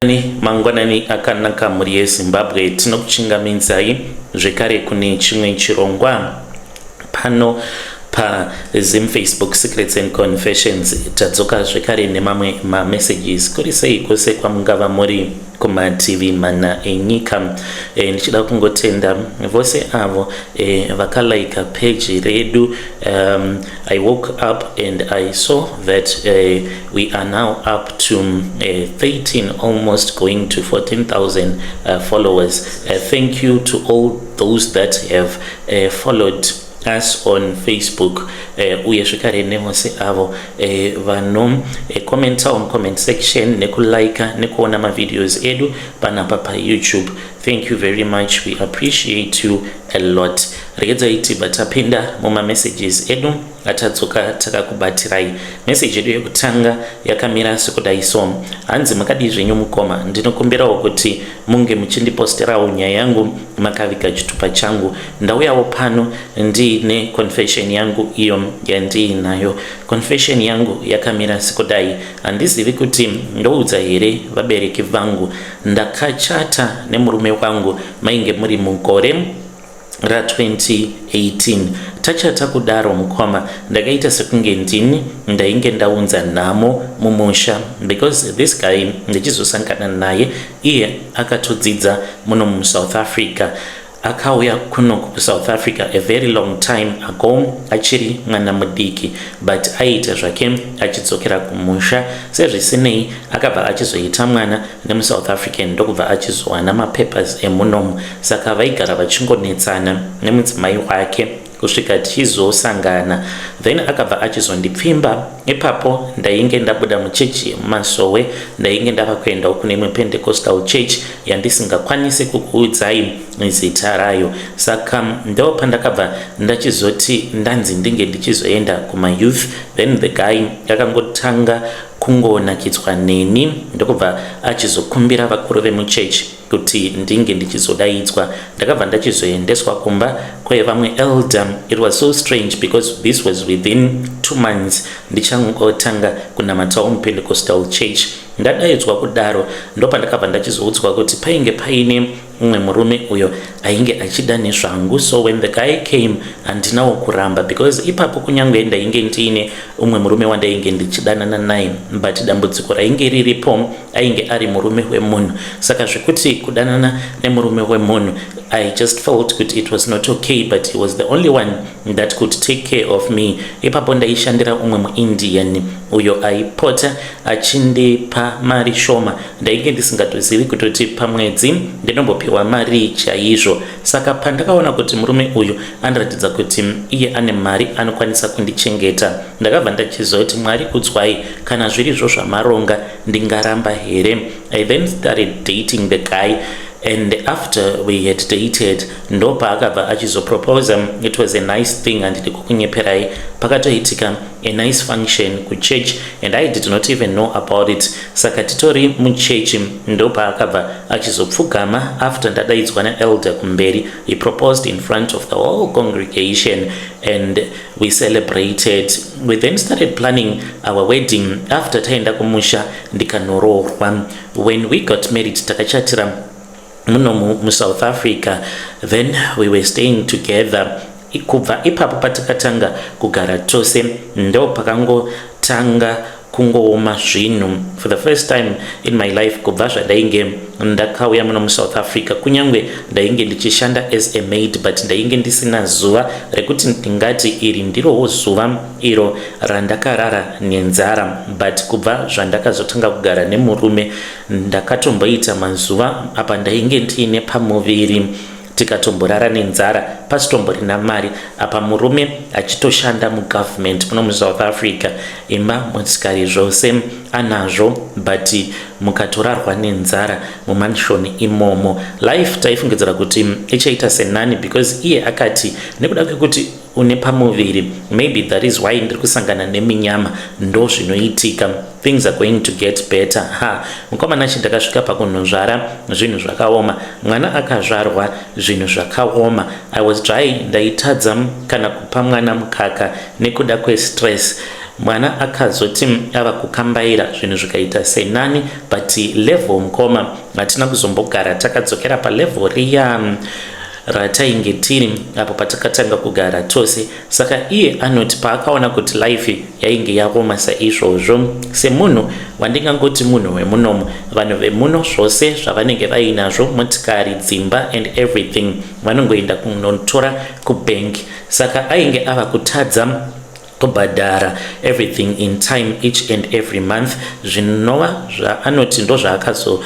Mangwanani akanaka mhuri yeZimbabwe, tinokuchingamidzai zvekare kune chimwe chirongwa pano paZim Facebook Secrets and Confessions. Tadzoka zvekare nemamwe mamessages. Kuri sei kwose kwamungava muri kumativi mana enyika? Ndichida kungotenda vose avo vakalaika page redu. I woke up and I saw that we are now up to 13, almost going to 14,000 followers. Thank you to all those that have followed us on Facebook, uye zvekare nevose avo vano commenta on comment section, nekulaika, nekuona mavideos edu panapa paYouTube. Thank you very much, we appreciate you a lot. Regedzai tibva tapinda mumamessages edu atadzoka takakubatirai. Meseji yedu yekutanga yakamira sekudai so. Hanzi, "Makadii zvenyu mukoma? Ndinokumbirawo kuti munge muchindiposterawo nyaya yangu makaviga chitupa changu. Ndauyawo pano ndiine confession yangu iyo yandiinayo. Confession yangu yakamira sekudai. Handizivi kuti ndoudza here vabereki vangu. Ndakachata nemurume wangu mainge muri mugore ra2018. Tachata kudaro mukoma, ndakaita sekunge ndini ndainge ndaunza nhamo mumusha, because this guy ndichizosangana naye, iye akatodzidza muno muSouth Africa. Akauya kuno kuSouth Africa a very long time ago achiri mwana mudiki, but aiita zvake achidzokera kumusha. Sezvisinei, akabva achizoita mwana nemuSouth African, ndokubva achizowana mapapers emunomu. Saka vaigara vachingonetsana nemudzimai wake kusvika tichizosangana. Then akabva achizondipfimba. Ipapo ndainge ndabuda muchechi yemumasowe, ndainge ndava kuendawo kune imwe Pentecostal church yandisingakwanisi kukuudzai zita rayo. Saka ndo pandakabva ndachizoti ndanzi ndinge ndichizoenda kumayouth. Then the guy akangotanga kungonakidzwa neni, ndokubva achizokumbira vakuru vemuchechi kuti ndinge ndichizodaidzwa. Ndakabva ndachizoendeswa kumba kwevamwe elder. It was so strange because this was within 2 months ndichangotanga kunamatawo muPentecostal church. Ndadaidzwa kudaro, ndopandakabva ndachizoudzwa kuti painge paine mumwe murume uyo ainge achida nezvangu. So when the guy came, handinawo kuramba, because ipapo kunyange ndainge ndiine umwe murume wandainge ndichidanana naye, but dambudziko rainge riripo, ainge ari murume wemunhu. Saka zvekuti kudanana nemurume wemunhu, I just felt kuti it was not okay, but he was the only one that could take care of me. Ipapo ndaishandira umwe muIndian uyo aipota achindipa mari shoma. Ndainge ndisingatozivi kutoti pamwedzi ndinombopiwa mari chaizvo. Saka pandakaona kuti murume uyu anoratidza kuti iye ane mari, anokwanisa kundichengeta, ndakabva ndachizoti, 'Mwari kudzwai, kana zvirizvo zvamaronga, ndingaramba here?' I then started dating the guy, and after we had dated, ndopaakabva achizoproposa. It was a nice thing, handidi kukunyeperai. Pakatoitika a nice function kuchurch, and I did not even know about it. Saka titori muchechi, ndopaakabva achizopfugama after ndadaidzwa naelder kumberi. He proposed in front of the whole congregation and we celebrated. We then started planning our wedding after taenda kumusha ndikanoroorwa. When we got married, takachatira muno muSouth Africa. Then we were staying together. Kubva ipapo patakatanga kugara tose, ndo pakangotanga kungooma zvinhu. For the first time in my life, kubva zvandainge ndakauya muno muSouth Africa, kunyange ndainge ndichishanda as a maid, but ndainge ndisina zuva rekuti ndingati iri ndirowo zuva iro randakarara nenzara. But kubva zvandakazotanga kugara nemurume, ndakatomboita mazuva apa ndainge ndiine pamuviri, tikatomborara nenzara, pasitomborina mari. Apa murume achitoshanda mugovernment muno muSouth Africa, imba, motikari, zvose anazvo, but mukatorarwa nenzara mumansion imomo. Life taifungidzira kuti ichaita senani, because iye akati nekuda kwekuti une pamuviri, maybe that is why ndiri kusangana neminyama, ndo zvinoitika, things are going to get better. Ha, mukomana chi, ndakasvika pakunozvara, zvinhu zvakaoma. Mwana akazvarwa, zvinhu zvakaoma. I was dry, ndaitadza kana kupa mwana mukaka nekuda kwestress. Mwana akazoti ava kukambaira zvinhu zvikaita senani, but level mukoma hatina kuzombogara takadzokera palevel riya ratainge tiri apo patakatanga kugara tose. Saka iye anoti paakaona kuti life yainge yaoma saizvozvo, semunhu wandingangoti munhu wemunomo, vanhu vemuno zvose zvavanenge vainazvo, motikari, dzimba and everything, vanongoenda kunotora kubank. Saka ainge ava kutadza kubhadhara everything in time each and every month, zvinova zvaanoti ndozvaakazo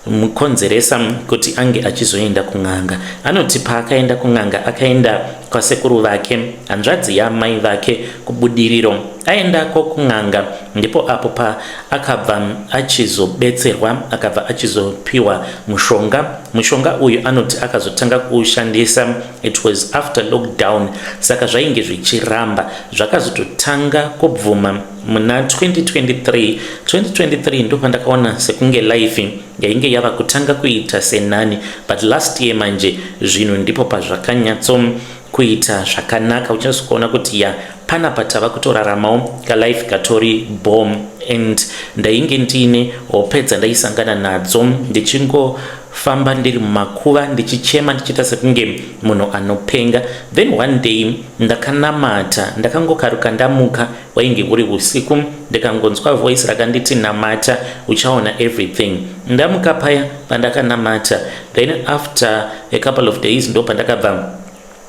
mukonzeresa kuti ange achizoenda kun'anga. Anoti paakaenda kun'anga, akaenda kwasekuru vake, hanzvadzi yamai vake, kuBudiriro. Aendako kun'anga, ndipo apo paakabva achizobetserwa, akabva achizopiwa mushonga. Mushonga uyu anoti akazotanga kuushandisa, it was after lockdown, saka zvainge zvichiramba. Zvakazototanga kubvuma muna 2023. 2023 ndopandakaona sekunge life yainge yava kutanga kuita senani, but last year manje zvinhu ndipo pazvakanyatso kuita zvakanaka, uchinyatsikuona kuti ya, panapa tava kutoraramawo kalife katori bom. And ndainge ndiine hope dzandaisangana nadzo, ndichingofamba ndiri mumakuva, ndichichema, ndichiita sekunge munhu anopenga. Then one day ndakanamata, ndakangokaruka ndamuka, wainge uri usiku, ndikangonzwa voice rakanditi, "Namata, uchaona everything." Ndamuka paya pandakanamata, then after a couple of days ndo pandakabva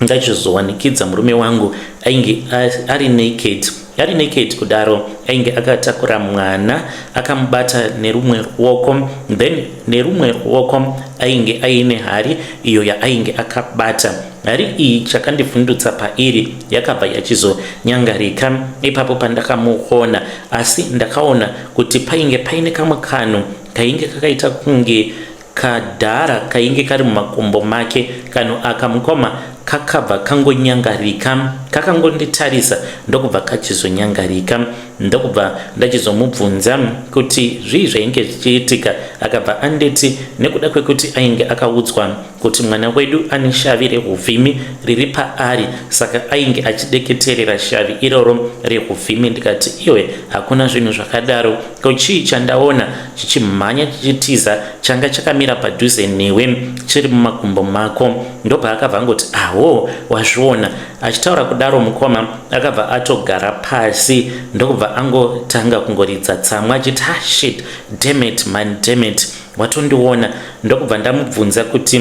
ndachizowanikidza murume wangu ainge ari naked. Ari naked kudaro, ainge akatakura mwana, akamubata nerumwe ruoko, then nerumwe ruoko ainge aine hari iyo yaainge akabata. Hari iyi, chakandivhundutsa pairi, yakabva yachizonyangarika ipapo pandakamuona. Asi ndakaona kuti painge paine kamwe kanhu kainge kakaita kunge kadhara kainge kari mumakumbo make. Kanhu aka mukoma kakabva kangonyangarika, kakangonditarisa ndokubva kachizonyangarika. Ndokubva ndachizomubvunza kuti zvii zvainge zvichiitika. Akabva anditi nekuda kwekuti ainge akaudzwa kuti mwana wedu ane shavi reuvhimi riri paari, saka ainge achideketerera shavi iroro reuvhimi. Ndikati, "Iwe, hakuna zvinhu zvakadaro. Ko chii chandaona chichimhanya chichitiza, changa chakamira padhuze newe, chiri mumakumbo mako?" Ndobva akabva angoti, "Aho, wazviona." Achitaura kudaro mukoma, akabva atogara pasi, ndokubva angotanga kungoridza tsamwa achiti, "Ah, shit, dammit man, dammit, watondiona." Ndokubva ndamubvunza kuti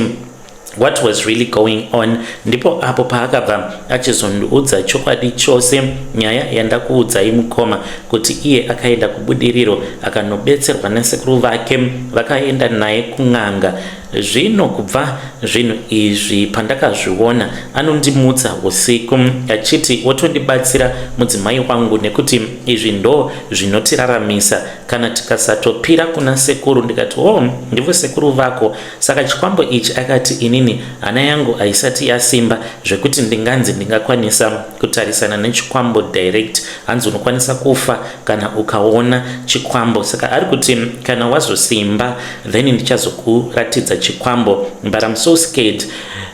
what was really going on. Ndipo apo paakabva achizondiudza chokwadi chose, nyaya yandakuudzai mukoma, kuti iye akaenda kuBudiriro akanobetserwa nesekuru vake, vakaenda naye kun'anga. Zvino kubva zvinhu izvi pandakazviona, anondimutsa usiku achiti, "Wotondibatsira mudzimai wangu, nekuti izvi ndo zvinotiraramisa kana tikasatopira kuna sekuru." Ndikati, "O oh, ndivo sekuru vako, saka chikwambo ichi?" Akati, "Inini hana yangu haisati yasimba zvekuti ndinganzi ndingakwanisa kutarisana nechikwambo direct." Hanzi unokwanisa kufa kana ukaona chikwambo. Saka ari kuti kana wazosimba, then ndichazokuratidza chikwambo, but I'm so scared.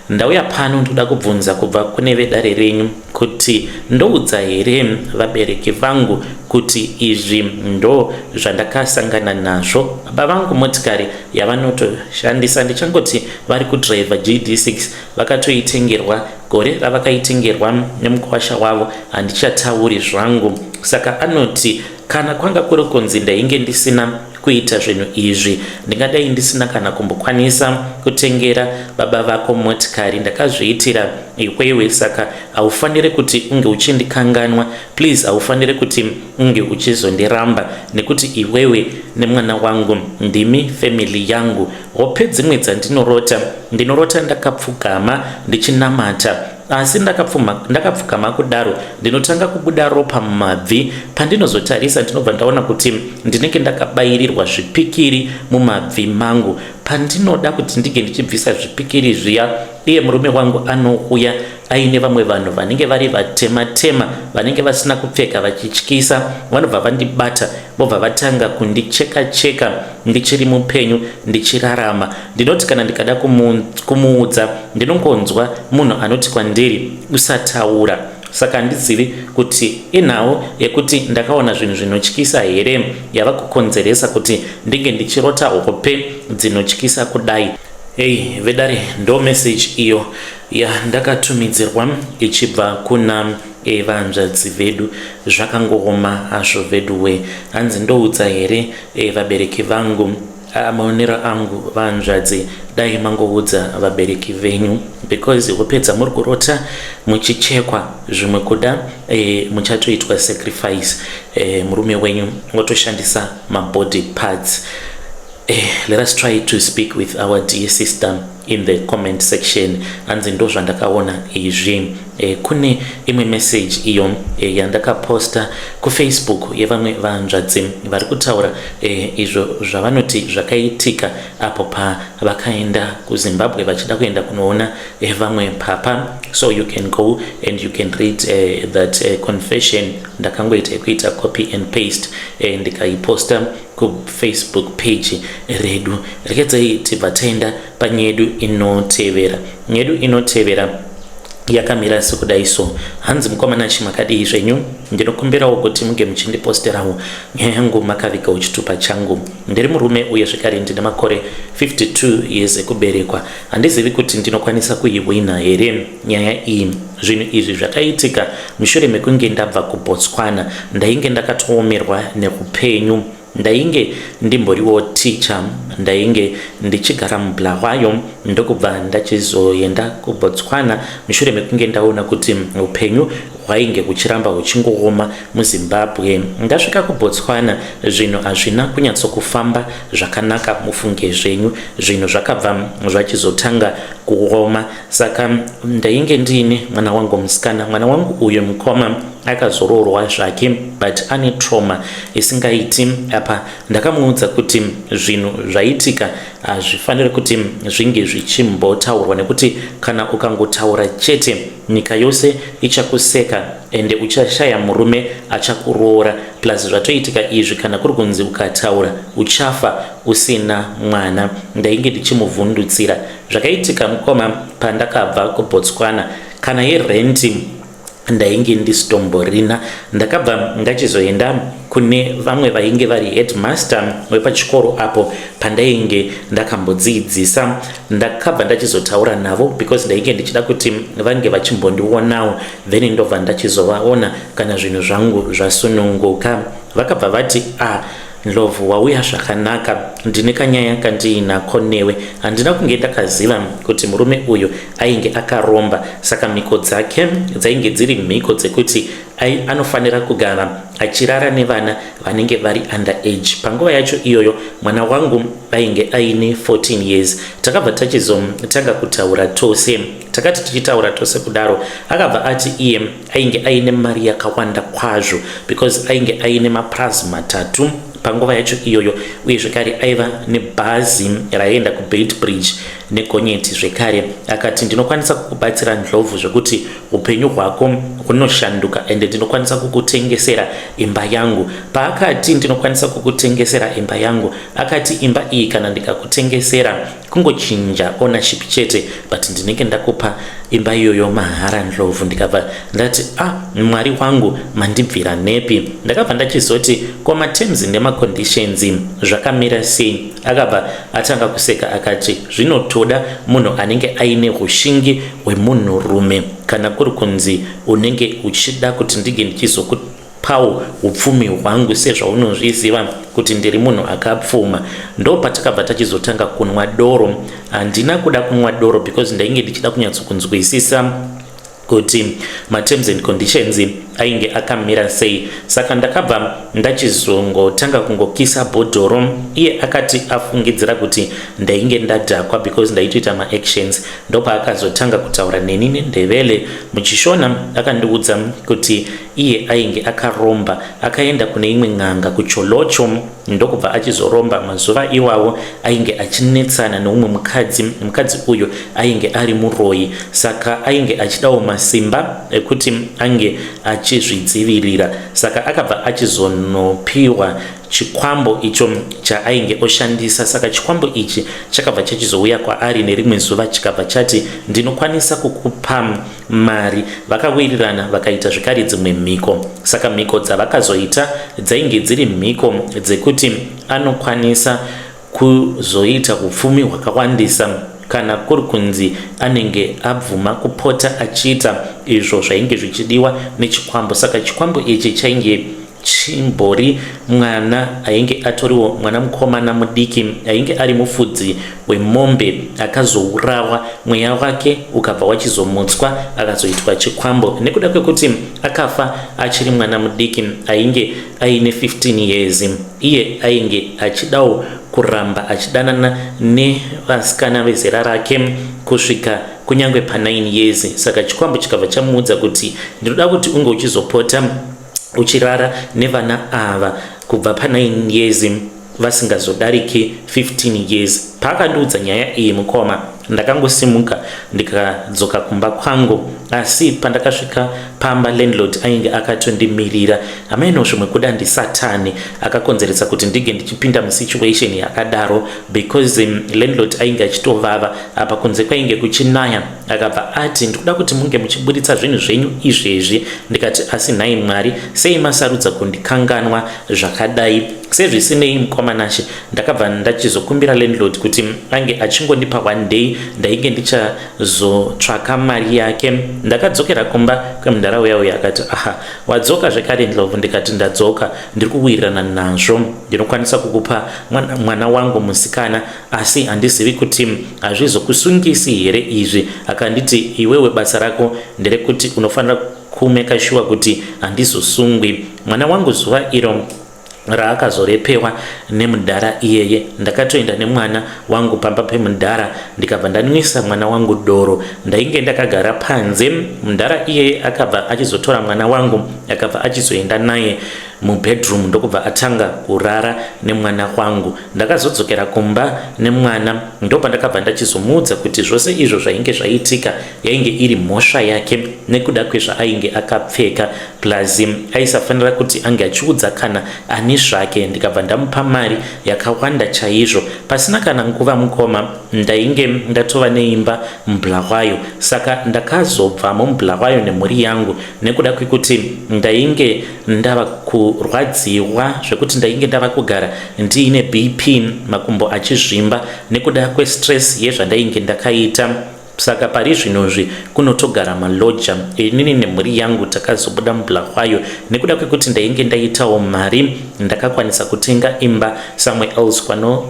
Ndauya pano ndoda kubvunza kubva kune vedare renyu kuti ndoudza here vabereki vangu kuti izvi ndo zvandakasangana nazvo? Baba vangu motikari yavanotoshandisa, ndichangoti vari kudhiraivha GD6, vakatoitengerwa gore ravakaitengerwa nemukwasha wavo, handichatauri zvangu. Saka anoti kana kwanga kuri kunzi ndainge ndisina kuita zvinhu izvi, ndingadai ndisina kana kumbokwanisa kutengera baba vako motikari. Ndakazviitira iwewe, saka haufaniri kuti unge uchindikanganwa. Please, haufaniri kuti unge uchizondiramba, nekuti iwewe nemwana wangu ndimi family yangu. Hope dzimwe dzandinorota, ndinorota ndakapfugama ndichinamata, asi ndakapfugama kudaro ndinotanga kubuda ropa mumabvi. Pandinozotarisa, ndinobva ndaona kuti ndinenge ndakabayirirwa zvipikiri mumabvi mangu. Pandinoda kuti ndinge ndichibvisa zvipikiri zviya, iye murume wangu anouya aine vamwe vanhu vanenge vari vatema tema, vanenge vasina kupfeka, vachityisa. Vanobva vandibata, vobva vatanga kundicheka cheka ndichiri mupenyu, ndichirarama. Ndinoti kana ndikada kumuudza, ndinongonzwa munhu anoti kwandiri, "Usataura." Saka handizivi kuti inhau yekuti ndakaona zvinhu zvinotyisa here yava kukonzeresa kuti ndinge ndichirota hope dzinotyisa kudai. Hey, vedare, ndo message iyo yandakatumidzirwa ichibva kuna vanzvadzi vedu. Zvakangooma hazvo veduwe. Hanzi ndoudza here vabereki vangu? Maonero angu vanzvadzi, dai mangoudza vabereki venyu because hope dzamuri kurota muchichekwa, zvimwe kuda muchatoitwa sacrifice, murume wenyu otoshandisa mabody parts. Let us try to speak with our dear sister in the comment section. Hanzi ndo zvandakaona izvi. Kune imwe message iyo yandakaposta kuFacebook yevamwe vanzvadzi vari kutaura izvo zvavanoti zvakaitika apo pavakaenda kuZimbabwe vachida kuenda kunoona vamwe papa. So you can go and you can read that confession. Ndakangoita yekuita copy and paste, ndikaiposta kuFacebook page redu. Rekedzai tibva taenda panyaya yedu inotevera. Nyaya yedu inotevera yakamira sekudai so. Hanzi, "Mukomana chimakadii zvenyu? Ndinokumbirawo kuti munge muchindiposterawo nyaya yangu makavigawo chitupa changu. Ndiri murume uye zvekare ndine makore 52 years ekuberekwa. Handizivi kuti ndinokwanisa kuiwina here nyaya iyi. Zvinhu izvi zvakaitika mushure mekunge ndabva kuBotswana. Ndainge ndakatoomerwa neupenyu. Ndainge ndimboriwo ticha, ndainge ndichigara muBulawayo, ndokubva ndachizoenda kuBotswana mushure mekunge ndaona kuti upenyu hwainge huchiramba huchingooma muZimbabwe. Ndasvika kuBotswana, zvinhu hazvina kunyatsokufamba zvakanaka. Mufunge zvenyu, zvinhu zvakabva zvachizotanga kuoma. Saka ndainge ndiine mwana wangu musikana. Mwana wangu uyu, mukoma, akazoroorwa zvake, but ane trauma isingaiti. Apa ndakamuudza kuti zvinhu zvaitika hazvifaniri kuti zvinge zvichimbotaurwa, nekuti kana ukangotaura chete, nyika yose ichakuseka ende uchashaya murume achakuroora. Plus zvatoitika izvi, kana kuri kunzi ukataura, uchafa usina mwana." Ndainge ndichimuvhundutsira. Zvakaitika, mukoma, pandakabva kuBotswana, kana yerenti ndainge ndisitomborina. Ndakabva ndachizoenda kune vamwe vainge vari headmaster wepachikoro apo pandainge ndakambodzidzisa. Ndakabva ndachizotaura navo because ndainge ndichida kuti vange vachimbondionawo, then ndobva ndachizovaona kana zvinhu zvangu zvasununguka. Vakabva vati, "A ah, Ndlovu, wauya zvakanaka. Ndine kanyaya kandiinako newe." Handina kunge ndakaziva kuti murume uyu ainge akaromba, saka mhiko dzake dzainge dziri mhiko dzekuti anofanira kugara achirara nevana vanenge vari under age. Panguva yacho iyoyo mwana wangu ainge aine 14 years. Takabva tachizotanga kutaura tose. Takati tichitaura tose kudaro, akabva ati iye ainge aine mari yakawanda kwazvo because ainge aine mapurazi matatu panguva yacho iyoyo, uye zvekare aiva nebhazi raienda kuBeitbridge negonyeti zvekare. Akati, "Ndinokwanisa kukubatsira, Ndlovu, zvekuti upenyu hwako hunoshanduka, ende ndinokwanisa kukutengesera imba yangu." Paakati, "Ndinokwanisa kukutengesera imba yangu," akati, "Imba iyi kana ndikakutengesera, kungochinja ownership chete, but ndinenge ndakupa imba iyoyo mahara, Ndlovu." Ndikabva ndati, "Ah, Mwari wangu, mandibvira nepi?" Ndakabva ndachizoti, "Ko materms nemaconditions zvakamira sei?" Akabva atanga kuseka akati, "Zvinotoda munhu anenge aine ushingi hwemunhurume kana kuri kunzi unenge uchida kuti ndinge ndichizokupawo upfumi hwangu, sezvaunozviziva kuti ndiri munhu akapfuma." Ndo patakabva tachizotanga kunwa doro. Handina kuda kunwa doro because ndainge ndichida kunyatsokunzwisisa kuti materms and conditions ainge akamira sei. Saka ndakabva ndachizongotanga kungokisa bhodhoro. Iye akati afungidzira kuti ndainge ndadhakwa because ndaitoita maactions. Ndopaakazotanga kutaura neni neNdevele muchiShona. Akandiudza kuti iye ainge akaromba, akaenda kune imwe n'anga kuTsholotsho, ndokubva achizoromba. Mazuva iwawo ainge achinetsana neumwe mukadzi. Mukadzi uyu ainge ari muroyi, saka ainge achidawo masimba ekuti ange achizvidzivirira. Saka akabva achizonopiwa. chikwambo icho chaainge oshandisa. Saka chikwambo ichi chakabva chachizouya kwaari nerimwe zuva, chikabva chati, "Ndinokwanisa kukupa mari." Vakawirirana, vakaita zvekare dzimwe mhiko. Saka mhiko dzavakazoita dzainge dziri mhiko dzekuti anokwanisa kuzoita upfumi hwakawandisa kana kuri kunzi anenge abvuma kupota achiita izvo zvainge zvichidiwa nechikwambo. Saka chikwambo ichi chainge chimbori mwana ainge atoriwo mwana mukomana mudiki ainge ari mufudzi wemombe, akazourawa, mweya wake ukabva wachizomutswa, akazoitwa chikwambo nekuda kwekuti akafa achiri mwana mudiki ainge aine 15 years. Iye ainge achidawo kuramba achidanana nevasikana vezera rake kusvika kunyange pa9 years. Saka chikwambo chikabva chamuudza kuti, "Ndinoda kuti unge uchizopota uchirara nevana ava kubva pa9 years, vasingazodariki 15 years." Paakandiudza nyaya iyi, mukoma, ndakangosimuka ndikadzoka kumba kwangu. Asi pandakasvika pamba, landlord ainge akatondimirira. Hamaino, zvimwe kuda ndisatani akakonzeresa kuti ndinge ndichipinda musituation yakadaro, because landlord ainge achitovava. Apa kunze kwainge kuchinaya. Akabva ati, "Ndikuda kuti munge muchiburitsa zvinhu zvenyu izvezvi." Ndikati, "Asi nhai Mwari, sei masarudza kundikanganwa zvakadai?" Sezvisinei, mukoma Nashe, ndakabva ndachizokumbira landlord kuti ange achingondipa one day, ndainge ndichazotsvaka mari yake. Ndakadzokera kumba kwemudhara uya uya. Akati, "Aha, wadzoka zvekare, Ndlovu." Ndikati, "Ndadzoka, ndiri kuwirirana nazvo. Ndinokwanisa kukupa mwana wangu musikana, asi handizivi kuti hazvizokusungisi here izvi." Akanditi, "Iwewe basa rako nderekuti unofanira kumeka sure kuti handizosungwi." Mwana wangu zuva iro raakazorepewa nemudhara iyeye, ndakatoenda nemwana wangu pamba pemudhara, ndikabva ndanwisa mwana wangu doro. Ndainge ndakagara panze. Mudhara iyeye akabva achizotora mwana wangu, akabva achizoenda naye mubedroom, ndokubva atanga kurara nemwana wangu. Ndakazodzokera kumba nemwana, ndopandakabva ndachizomuudza kuti zvose izvo zvainge zvaitika yainge iri mhosva yake nekuda kwezvaainge akapfeka, plus aisafanira kuti ange achiudza kana ani zvake. Ndikabva ndamupa mari yakawanda chaizvo. Pasina kana nguva, mukoma, ndainge ndatova neimba muBulawayo. Saka ndakazobvamo muBulawayo nemhuri yangu nekuda kwekuti ndainge ndava kurwadziwa zvekuti ndainge ndava kugara ndiine BP, makumbo achizvimba nekuda kwestress yezvandainge ndakaita. Saka pari zvinozvi kunotogara maloja. Inini nemhuri yangu takazobuda muBulawayo nekuda kwekuti ndainge ndaitawo mari. Ndakakwanisa kutenga imba somewhere else,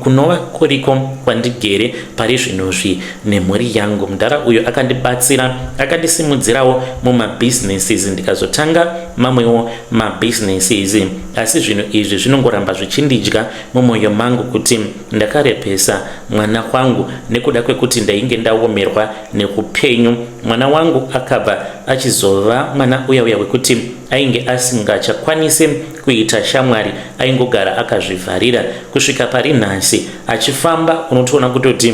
kunova kuriko kwandigere pari zvinozvi nemhuri yangu. Mudhara uyu akandibatsira, akandisimudzirawo mumabhizinesis, ndikazotanga mamwewo mabhizinesis. Asi zvinhu izvi zvinongoramba zvichindidya mumwoyo mangu kuti ndakarepesa mwana wangu nekuda kwekuti ndainge ndaomerwa neupenyu. Mwana wangu akabva achizova mwana uya uya wekuti ainge asingachakwanisi kuita shamwari, aingogara akazvivharira kusvika pari nhasi. Achifamba unotoona kutoti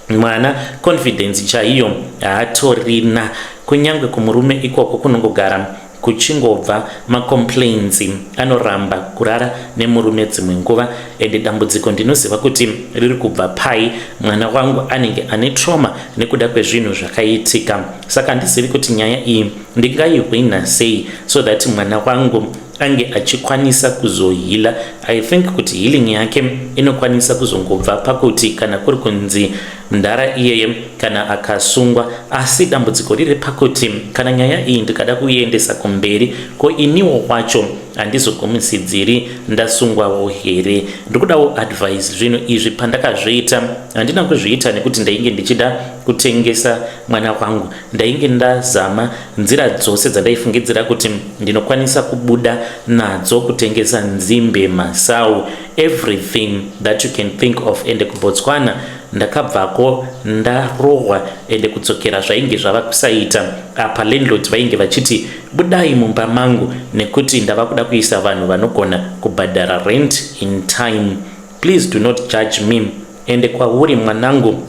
mwana confidence chaiyo haatorina. Kunyange kumurume ikoko kunongogara kuchingobva macomplaints. Anoramba kurara nemurume dzimwe nguva, ende dambudziko ndinoziva kuti riri kubva pai. Mwana wangu anenge ane trauma nekuda kwezvinhu zvakaitika. Saka handizivi kuti nyaya iyi ndingaihwina sei so that mwana wangu ange achikwanisa kuzoheala. I think kuti healing yake inokwanisa kuzongobva pakuti kana kuri kunzi mudhara iyeye kana akasungwa. Asi dambudziko riri pakuti kana nyaya iyi ndikada kuiendesa kumberi, ko iniwo wacho handizogumisidziri ndasungwawo here? Ndikudawo advice. Zvinhu izvi pandakazviita, handina kuzviita nekuti ndainge ndichida kutengesa mwana wangu. Ndainge ndazama nzira dzose dzandaifungidzira kuti ndinokwanisa kubuda nadzo, kutengesa nzimbe, masau, everything that you can think of. Ende kuBotswana ndakabvako ndarohwa, ende kudzokera zvainge zvava kusaita. Apa landlord vainge vachiti, "Budai mumba mangu nekuti ndava kuda kuisa vanhu vanogona kubhadhara rent in time." Please do not judge me. Ende kwauri mwanangu,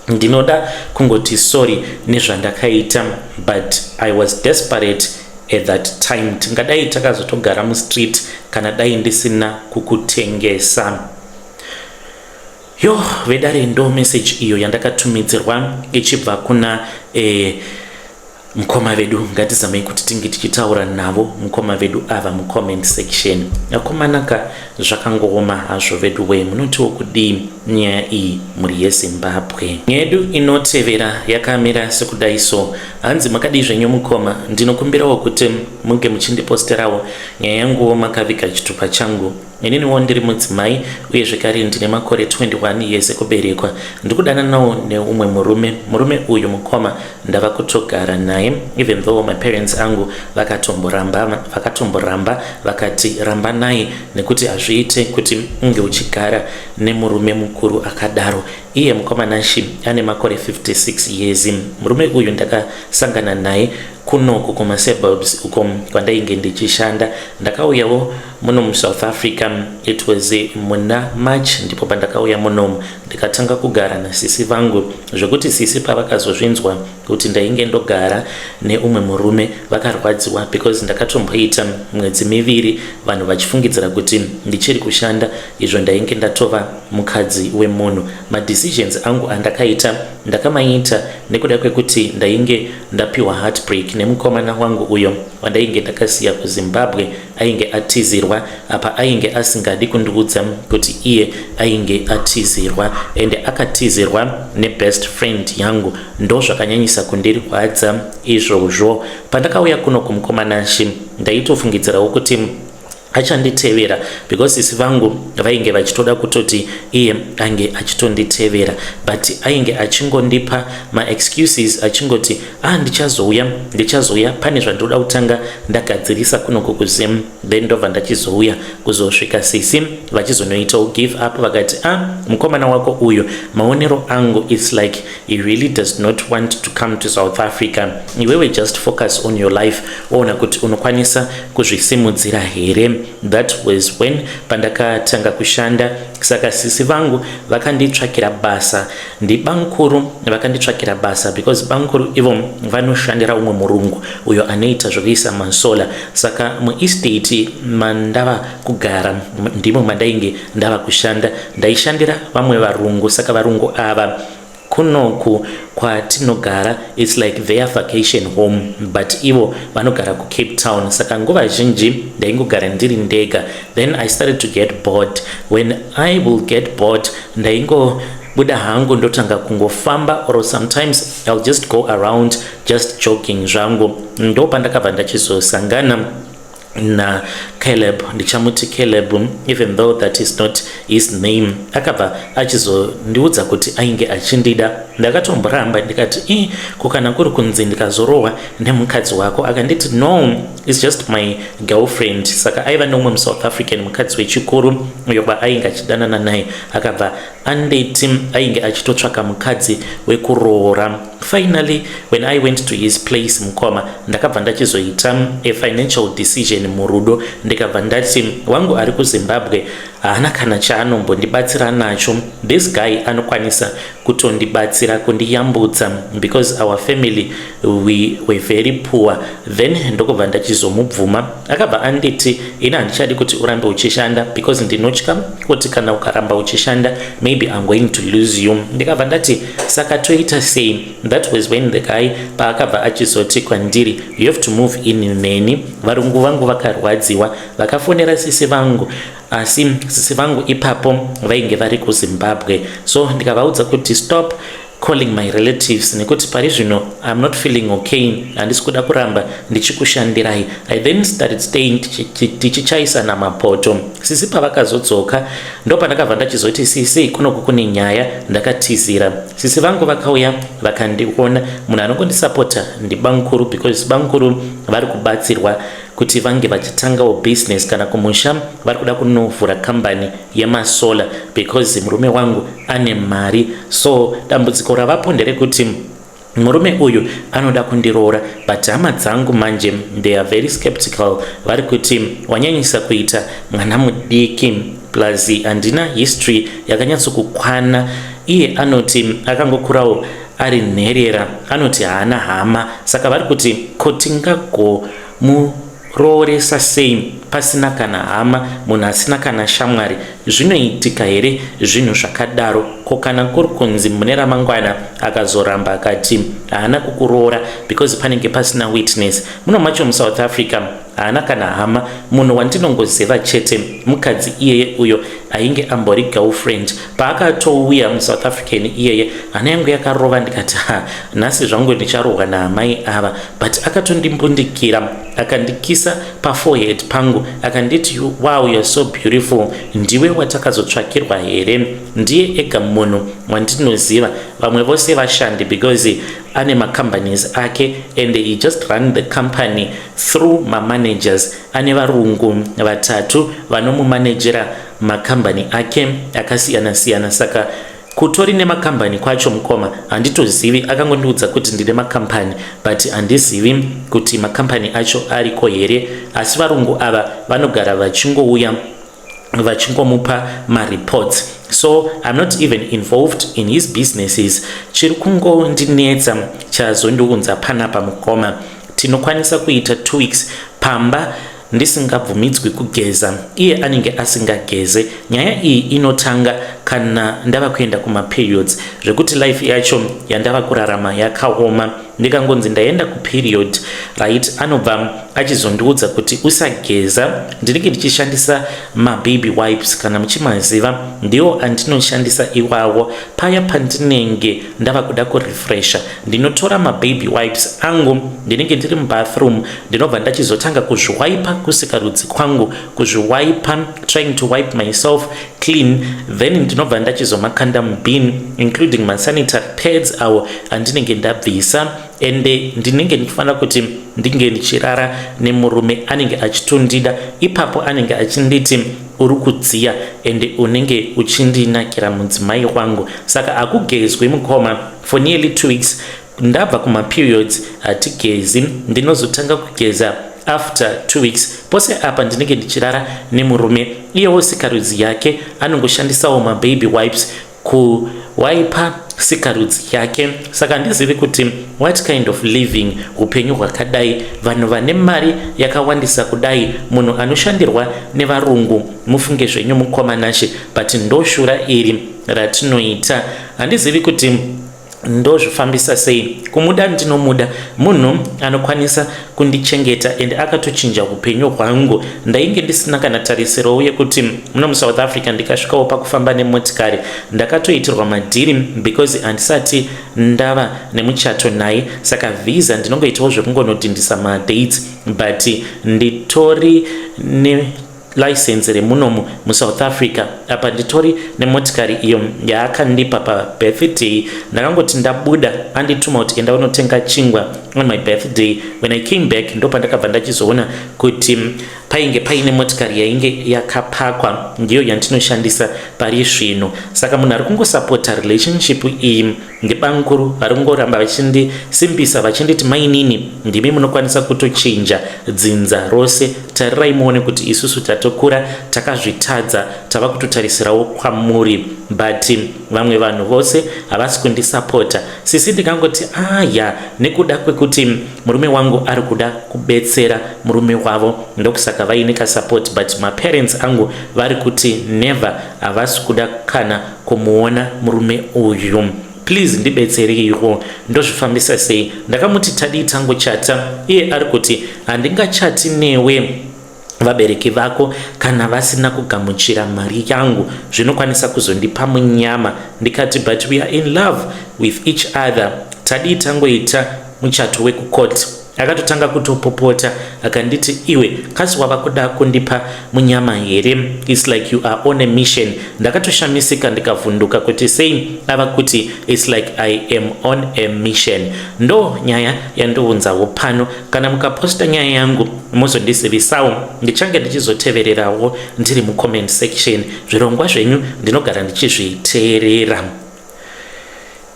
ndinoda kungoti sorry nezvandakaita, but I was desperate. At that time tingadai takazotogara mustreet kana dai ndisina kukutengesa. Yo, vedare, ndo message iyo yandakatumidzirwa ichibva kuna mukoma vedu. Ngatizamei kuti tinge tichitaura navo mukoma vedu ava mucomment section. Akomanaka, zvakangooma hazvo vedu wee. Munotiwo kudii nyaya iyi, mhuri yeZimbabwe? Nyaya yedu inotevera yakamira sekudai so. Hanzi, "Makadii zvenyu mukoma? Ndinokumbirawo kuti munge muchindiposterawo nyaya yanguwo makaviga chitupa changu. Ininiwo ndiri mudzimai uye zvekare ndine makore 21 years ekuberekwa. Ndikudananawo neumwe murume. Murume uyu, mukoma, ndava kutogara naye, even though my parents angu vakatomboramba, vakati ramba naye nekuti hazviite kuti unge uchigara nemurume mukuru akadaro." Iye mukoma Nashi ane makore 56 years. Murume uyu ndakasangana naye kunoku kumasuburbs uko kwandainge ndichishanda. Ndakauyawo muno muSouth Africa, it was muna March, ndipo pandakauya munomu ndikatanga kugara nasisi vangu, zvekuti sisi pavakazozvinzwa kuti ndainge ndogara neumwe murume vakarwadziwa, because ndakatomboita mwedzi 2 vanhu vachifungidzira kuti ndichiri kushanda, izvo ndainge ndatova mukadzi wemunhu. Madecisions angu andakaita ndakamaita nekuda kwekuti ndainge ndapiwa heartbreak nemukomana wangu uyo wandainge ndakasiya kuZimbabwe. Ainge atizirwa, apa ainge asingadi kundiudza kuti iye ainge atizirwa, ende akatizirwa nebest friend yangu. Ndo zvakanyanyisa kundirwadza izvozvo. Pandakauya kuno kumukomanashi, ndaitofungidzirawo kuti achanditevera, because sisi vangu vainge vachitoda kutoti iye ange achitonditevera, but ainge achingondipa maexcuses, achingoti, "Ah, ndichazouya, ndichazouya, pane zvandoda kutanga ndagadzirisa kunoko kuZim, then ndobva ndachizouya." Kuzosvika sisi vachizonoitawo give up, vakati, "Ah, mukomana wako uyu, maonero angu, it's like he really does not want to come to South Africa. Iwewe just focus on your life, oona kuti unokwanisa kuzvisimudzira here." That was when pandakatanga kushanda. Saka sisi vangu vakanditsvakira basa, ndibankuru vakanditsvakira basa, because bankuru ivo vanoshandira umwe murungu uyo anoita zvokuisa masolar. Saka muestate mandava kugara ndimo mandainge ndava kushanda, ndaishandira vamwe varungu. Saka varungu ava kunoku kwatinogara, it's like their vacation home, but ivo vanogara kuCape Town. Saka nguva zhinji ndaingogara ndiri ndega. Then I started to get bored. When I will get bored, ndaingobuda hangu ndotanga kungofamba, or sometimes I'll just go around just jogging zvangu. Ndo pandakabva ndachizosangana naCaleb. Ndichamuti Caleb, even though that is not his name. Akabva achizondiudza kuti ainge achindida. Ndakatomboramba, ndikati, "I, ko kana kuri kunzi ndikazorohwa nemukadzi wako?" Akanditi, "No, it's just my girlfriend." Saka aiva neumwe muSouth African mukadzi wechikuru uyo kwaainge achidanana naye. Akabva anditi ainge achitotsvaka mukadzi wekuroora. Finally, when I went to his place, mukoma, ndakabva ndachizoita a financial decision murudo. Ndikabva ndati, "Wangu ari kuZimbabwe haana kana chaanombondibatsira nacho. This guy anokwanisa kutondibatsira kundiyambutsa, because our family, we were very poor then." Ndokubva ndachizomubvuma. Akabva anditi, "Ini handichadi kuti urambe uchishanda, because ndinotya kuti kana ukaramba uchishanda, maybe I'm going to lose you." Ndikabva ndati, "Saka toita sei?" That was when the guy paakabva achizoti kwandiri, "You have to move in neni." Varungu vangu vakarwadziwa, vakafonera sisi vangu, asi sisi vangu ipapo vainge vari kuZimbabwe. So ndikavaudza kuti, "Stop calling my relatives, nekuti pari zvino I'm not feeling okay, handisi kuda kuramba ndichikushandirai." I then started staying, tichichaisana mapoto. Sisi pavakazodzoka, ndo pandakabva ndachizoti, "Sisi, kunoku kune nyaya, ndakatizira." Sisi vangu vakauya vakandiona. Munhu anongondisapota ndibankuru, because bankuru vari kubatsirwa kuti vange vachitangawo business kana kumusha, vari kuda kunovhura kambani yemasolar, because murume wangu ane mari. So dambudziko ravapo nderekuti murume uyu anoda kundiroora, but hama dzangu manje, they are very skeptical. Vari kuti wanyanyisa kuita mwana mudiki, plus handina history yakanyatsokukwana. Iye anoti akangokurawo ari nherera, anoti haana hama. Saka vari kuti, "Ko tingago Ndingamurooresa sei pasina kana hama, munhu asina kana shamwari? Zvinoitika here zvinhu zvakadaro? Ko kana kuri kunzi mune ramangwana akazoramba akati haana kukuroora, because panenge pasina witness? Muno macho muSouth Africa haana kana hama. Munhu wandinongoziva chete mukadzi iyeye uyo ainge ambori girlfriend. Paakatouya muSouth African iyeye, hana yangu yakarova, ndikati, "Ha, nhasi zvangu ndicharohwa naamai ava." But akatondimbundikira, akandikisa paforehead pangu, akanditi, "Wow, you are so beautiful. Ndiwe watakazotsvakirwa here?" Ndiye ega munhu wandinoziva. Vamwe vose vashandi, because ane macompanies ake and he just run the company through mamanagers. Ane varungu vatatu vanomumanejera makambani ake akasiyana-siyana. Saka kutori nemakambani kwacho, mukoma, handitozivi. Akangondiudza kuti ndine makambani, but handizivi kuti makambani acho ariko here. Asi varungu ava vanogara vachingouya vachingomupa mareports, so I'm not even involved in his businesses. Chiri kungondinetsa, chazondiunza panapa, mukoma, tinokwanisa kuita 2 weeks pamba ndisingabvumidzwi kugeza, iye anenge asingageze. Nyaya iyi inotanga kana ndava kuenda kumaperiods, zvekuti life yacho yandava kurarama yakaoma. Ndikangonzi ndaenda kuperiod, right, anobva achizondiudza kuti usageza. Ndinenge ndichishandisa mababy wipes, kana muchimaziva, ndiwo andinoshandisa iwawo. Paya pandinenge ndava kuda kurefresha, ndinotora mababy wipes angu, ndinenge ndiri mubathroom, ndinobva ndachizotanga kuzviwaipa kusikarudzi kwangu, kuzviwaipa, trying to wipe myself clean. Then ndinobva ndachizomakanda mubin, including masanitary pads awo andinenge ndabvisa. Ende ndinenge ndichifanira kuti ndinge ndichirara nemurume anenge achitondida. Ipapo anenge achinditi, "Uri kudziya ende unenge uchindinakira, mudzimai wangu." Saka hakugezwi, mukoma. For nearly 2 weeks ndabva kumaperiods, hatigezi. Ndinozotanga kugeza after 2 weeks. Pose apa ndinenge ndichirara nemurume. Iyewo sikarudzi yake anongoshandisawo mababy wipes kuwaipa sikarudzi yake. Saka handizivi kuti what kind of living, upenyu hwakadai, vanhu vane mari yakawandisa kudai, munhu anoshandirwa nevarungu. Mufunge zvenyu, mukoma Nashe, but ndoshura iri ratinoita. Handizivi kuti ndozvifambisa sei. Kumuda ndinomuda, munhu anokwanisa kundichengeta and akatochinja upenyu hwangu. Ndainge ndisina kana tarisiro yekuti muno muSouth Africa ndikasvikawo pakufamba nemotikari. Ndakatoitirwa madhiri because handisati ndava nemuchato naye, saka vhisa ndinongoitawo zvekungonodhindisa madates, but nditori nelicense remunomu muSouth Africa. Apa nditori nemotikari iyo yaakandipa pabirthday. Ndakangoti ndabuda, andituma kuti enda unotenga chingwa on my birthday. When I came back, ndopandakabva ndachizoona kuti painge paine motikari yainge yakapakwa, ndiyo yandinoshandisa pari zvino. Saka munhu ari kungosapota relationship iyi ndibamukuru, vari kungoramba vachindisimbisa, vachinditi, "Mainini, ndimi munokwanisa kutochinja dzinza rose. Tarirai muone kuti isusu tatokura, takazvitadza, tava kutotarisirawo kwamuri." But vamwe vanhu vose havasi kundisapota, sisi. Ndikangoti aya nekuda kwekuti murume wangu ari kuda kubetsera murume wavo, ndokusaka vaine kasupport. But maparents angu vari kuti never, havasi kuda kana kumuona murume uyu. Please ndibetsereiwo, ndozvifambisa sei? Ndakamuti tadii tangochata, iye ari kuti handingachati newe vabereki vako kana vasina kugamuchira mari yangu, zvinokwanisa kuzondipa munyama. Ndikati, "But we are in love with each other. Tadii tangoita muchato wekukoti?" Akatotanga kutopopota, akanditi, "Iwe, kasi wava kuda kundipa munyama here? It's like you are on a mission." Ndakatoshamisika, ndikavhunduka kuti sei ava kuti it's like I am on a mission. Ndo nyaya yandiunzawo pano. Kana mukaposta nyaya yangu, muzondizivisawo. Ndichange ndichizotevererawo ndiri mucomment section. Zvirongwa zvenyu ndinogara ndichizviteerera.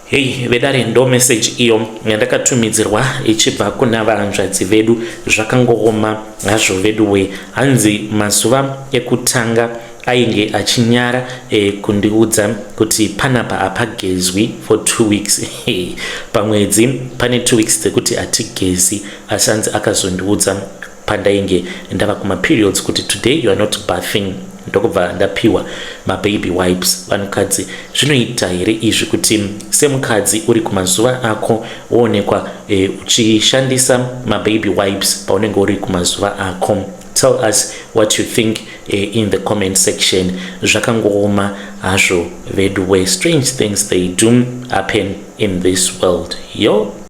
Hei vedare, ndo message iyo yandakatumidzirwa ichibva kuna vahanzvadzi vedu. Zvakangooma hazvo vedu we. Hanzi mazuva ekutanga ainge achinyara kundiudza kuti panapa hapagezwi for 2 weeks pamwedzi, pane 2 weeks dzekuti hatigezi. Asi hanzi akazondiudza. Pandainge ndava kumaperiods kuti today you are not bathing, ndokubva ndapiwa mababy wipes. Vanhukadzi, zvinoita here izvi kuti semukadzi uri kumazuva ako woonekwa uchishandisa mababy wipes paunenge uri kumazuva ako? Tell us what you think in the comment section. Zvakangooma hazvo vedu where strange things, they do happen in this world, yo.